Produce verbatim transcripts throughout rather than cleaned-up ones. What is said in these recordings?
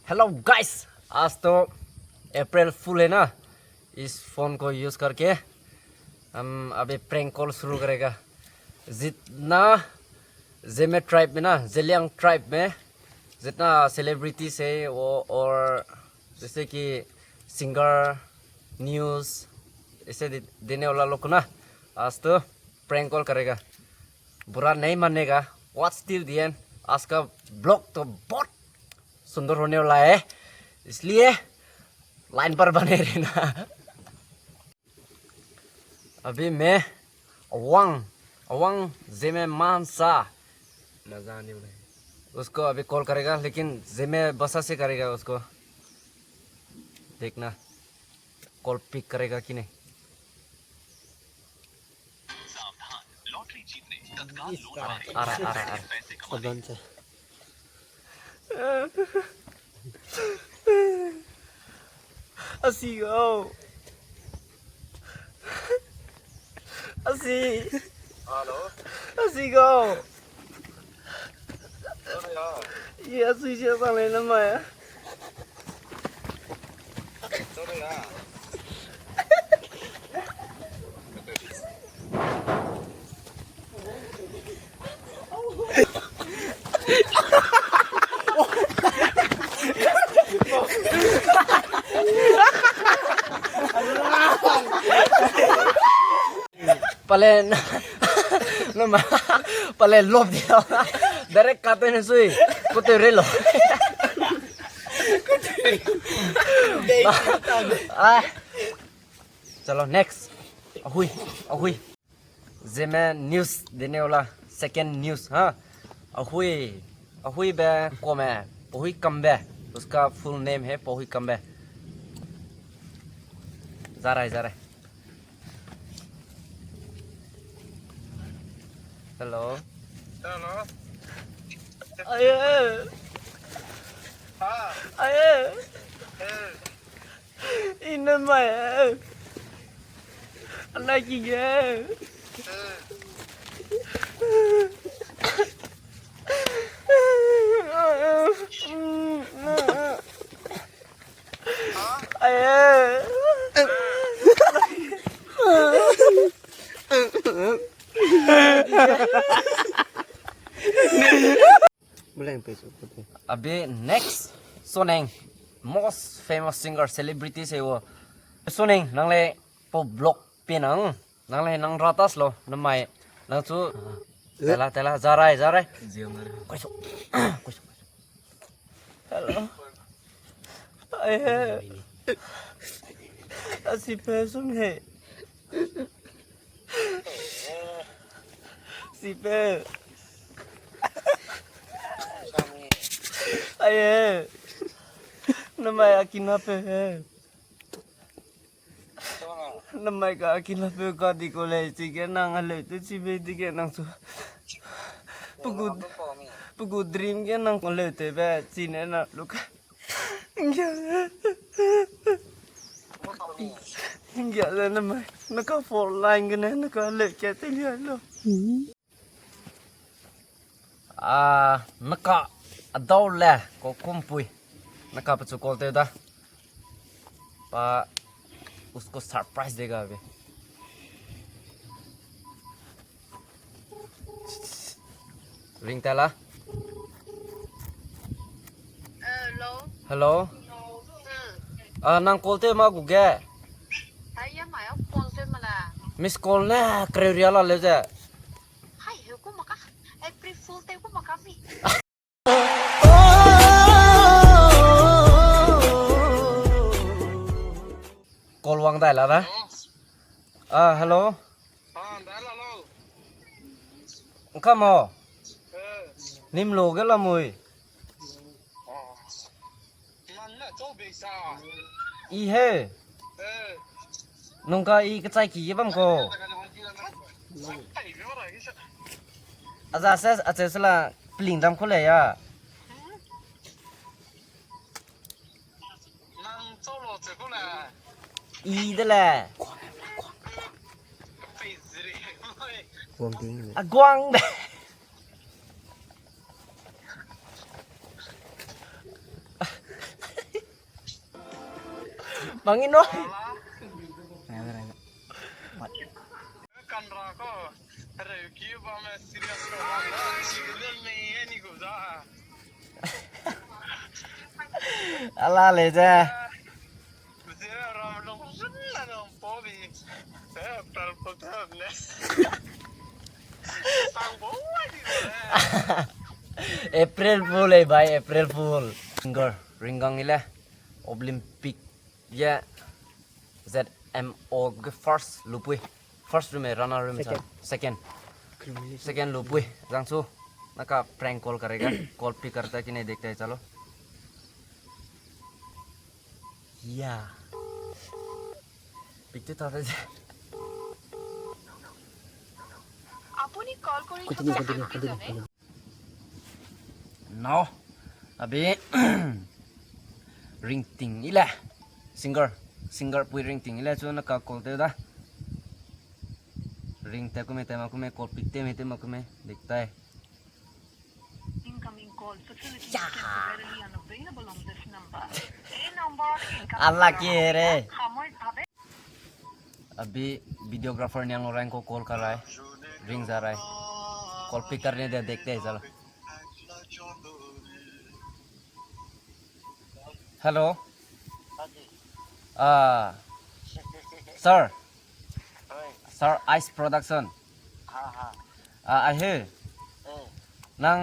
Hello guys, आज तो अप्रैल फूल है ना, इस फोन को यूज़ करके हम अभी प्रैंक कॉल शुरू करेगा। जितना जेमे ट्राइब में ना, जेलियांग ट्राइब में जितना सेलिब्रिटीज है वो, और जैसे कि सिंगर, न्यूज़, ऐसे दे-, देने वाला लोग को ना, आज तो प्रैंक कॉल करेगा। बुरा नहीं मानेगा, वॉच टिल द एंड। आज का ब्लॉग तो बहुत सुंदर होने वाला है, इसलिए लाइन पर बने रहना। अभी मैं अवांग, अवांग जेमे मानसा, मजा नहीं हो रहा है। उसको अभी कॉल करेगा, लेकिन जेमे बसा से करेगा उसको। देखना, कॉल पिक करेगा कि नहीं। आ रहा, आ रहा, आ रहा। Asi go. Asi. Hello. Asi go. Sorry, ya. Ye asi sia sang le na mai. Sorry, ya. Pale, na ma, pale lop dia. Direct kate ne sui. Kote re lo. Ai. Chalo, next. Ahui, ahui. Zeme news dene wala, second news, ha. Ahui, ahui be kome, pahui kambe. Uska full name hai pahui kambe. Zarai, zarai. Hello. Hello. Aye. Ha. Aye. Eh. Ina mai. Ana ki ge. Eh. Abi next, Soneng, most famous singer, celebrity se wo. Soneng, nang le pau block pe nang. Nang le nang ratas lo, namai, nang chu, tela, tela, zarai, zarai. Koi so, koi so, koi so. Hello. Ai he. Asi pe sung he. Si pe. Ai he. Namai akina pe he. Namai ka akina pe ka di ko lei, chige nang a leu te chi be di ge nang chu. Pugu, pugu dream ge nang ko leu te be, chine na lu ka. Ngia le namai, na ka four line gene, na ka leu ke te lia lo. Ah, naka adau le, ko kumpui. Naka pechu call teu da. Pa, usko surprise dega abhi. Ring tela. Hello. Hello. Hmm. Ah, nang call teu ma gu ge. Hai, ya ma ya call teu ma la. Miss call ne, kreu ria la le ze. Hai, heu ku maka. April Fool te ku maka mi. Call wang dai la da. Ah, hello. Ah, dai la lo. Nka mo. Eh. Nim lo ge la mui. Oh. I he. Nungka i kechai ki ye bam ko. Aza se, ache se la peling dam ko le ya. I de le. Aguang de. Bang ino. Ala. Raibe, raibe. What? Kan ra ko. Reu ki ba me serious ko. Serious me ye ni ko da. Ala le je. Zira ram long zun la long po bi. Eh, tal po tal ne. Sang bo wa di le. April Fool eh, bai, April Fool. Singer, ringgang ile. Olympic ye Z M O ge first lupui. First rume, runner rume cha. Second. Second. Second lupui. Zangchu. Naka prank call karega. Call pick karta kine dekhte chalo. Ya. Pick te ta de. আপুনি কল কৰি Continue, থকা continue, continue, ব্যক্তিজনে continue. Now, abi ringting ile. Singer, singer pui ringting ile chu naka call te da. Ring te kume te ma kume call pick te me te ma kume diktai. Incoming call facility is temporarily unavailable on this number. এই নম্বৰত incoming Ala call ke re. সাময়িকভাৱে Abi videographer niang lo rang ko call karai. Ring za rai. Call pick karne de dekhte chalo. Hello. हाँ जी। Ah, sir. ओए। Sir, Ice Production. हाँ, हाँ। Ah, I hear. A. Nang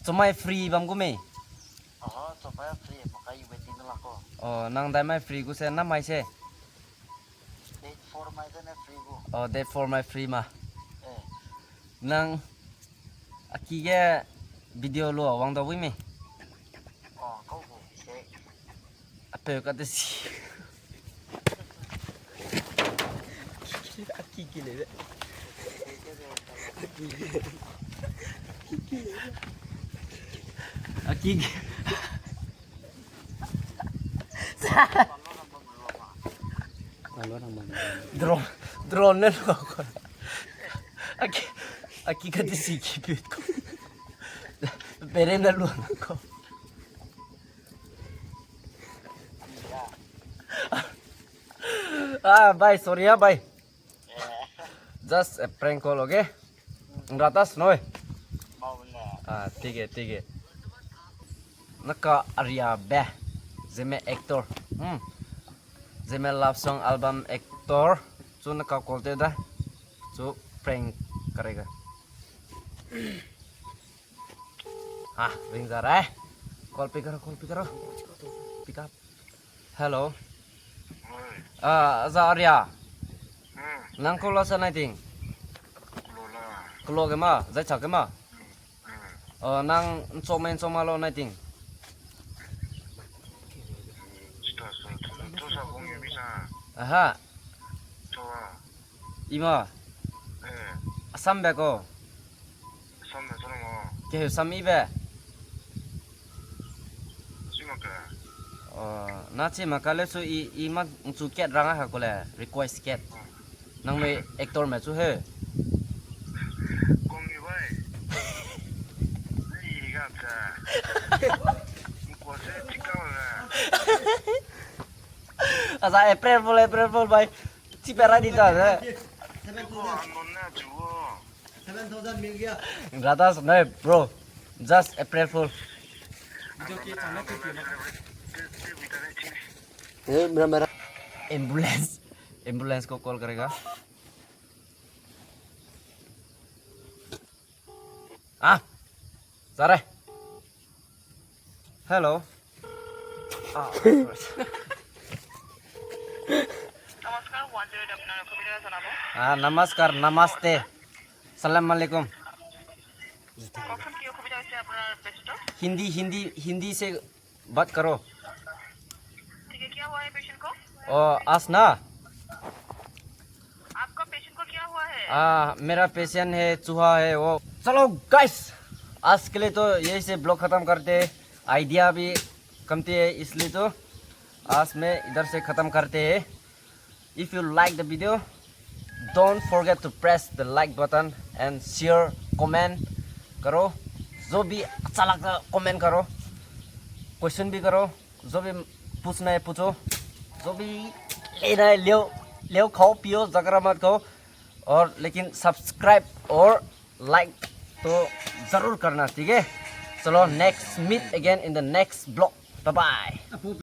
chomai free bam gu mei? Oho, chomai free, makai waiting la ko. Oh, nang daimai free gu se, namai se? Date four mai zene free gu. Oh, date four mai free ma. Eh. Nang aki ge video lu wang da bui mei? Oh, kau gu, se. Apeu ka de si. Aki ki le de. Aki ki. Drone, drone ne lo ko. Aki, aki ka de si ki put ko. Bere ne lo ko. Ah, bhai, sorry ah, bhai. Just a prank call, okay? Ngratas noi. Ah, ठीक है, ठीक है. Naka aria be. Zeme actor. Hmm. Zeme love song album actor. Chu naka call te da. Chu prank karega. Ah, ring za rai. Call pick karo, call pick karo. Pick up. Hello. Oi. Ah, za aria. Hmm. Nang kau la sa nai ting? Klo la. Klo ke ma, zai cha ke ma? Hmm. Oh, nang nchok me nchok ma lo nai ting? Chita sa, chita sa bung ye mi sa. Aha. Chua. Ima. Eh. Assam be ko. Assam be, Assam mo. Ke Assam i be. Chima ke. Oh, na chima ka le su i, i ma nchu kat rang a ha ko le, request kat. Oh. Nang me actor me chu he. Kong ni bai. Li ga cha. Ko se chika la. Asa April Fool, April Fool bai. Chi pe ra di ta de. Seven thousand. Seven thousand मिल गया। Ratas, no, bro. Just April Fool. ए, मेरा, मेरा। Ambulance. Ambulance को call करेगा। Ah, sir. Hello. Ah, নমস্কাৰ, one zero' eight আপোনাৰ অসুবিধা জনাব। Ah, namaskar, namaste. Salam alaikum. কওকচোন, কি অসুবিধা হৈছে আপোনাৰ পেচেণ্টৰ? Hindi, Hindi, Hindi se बात करो। ठीक है, क्या हुआ है पेशेंट को? ओ, आज ना। आपका पेशेंट को क्या हुआ है? आ, मेरा पेशेंट है, चूहा है वो। चलो गाइस, आज के लिए तो यही से ब्लॉग खत्म करते हैं। आइडिया भी कमती है, इसलिए तो आज में इधर से खत्म करते हैं। If you like the video, don't forget to press the like button and share, comment करो। जो भी अच्छा लगता, comment करो, question भी करो, जो भी पूछना है पूछो, जो भी लेना है लियो, लियो खाओ पियो, जकरा मत खाओ, और लेकिन subscribe और like तो जरूर करना, ठीक है? चलो, next meet again in the next vlog. Bye bye.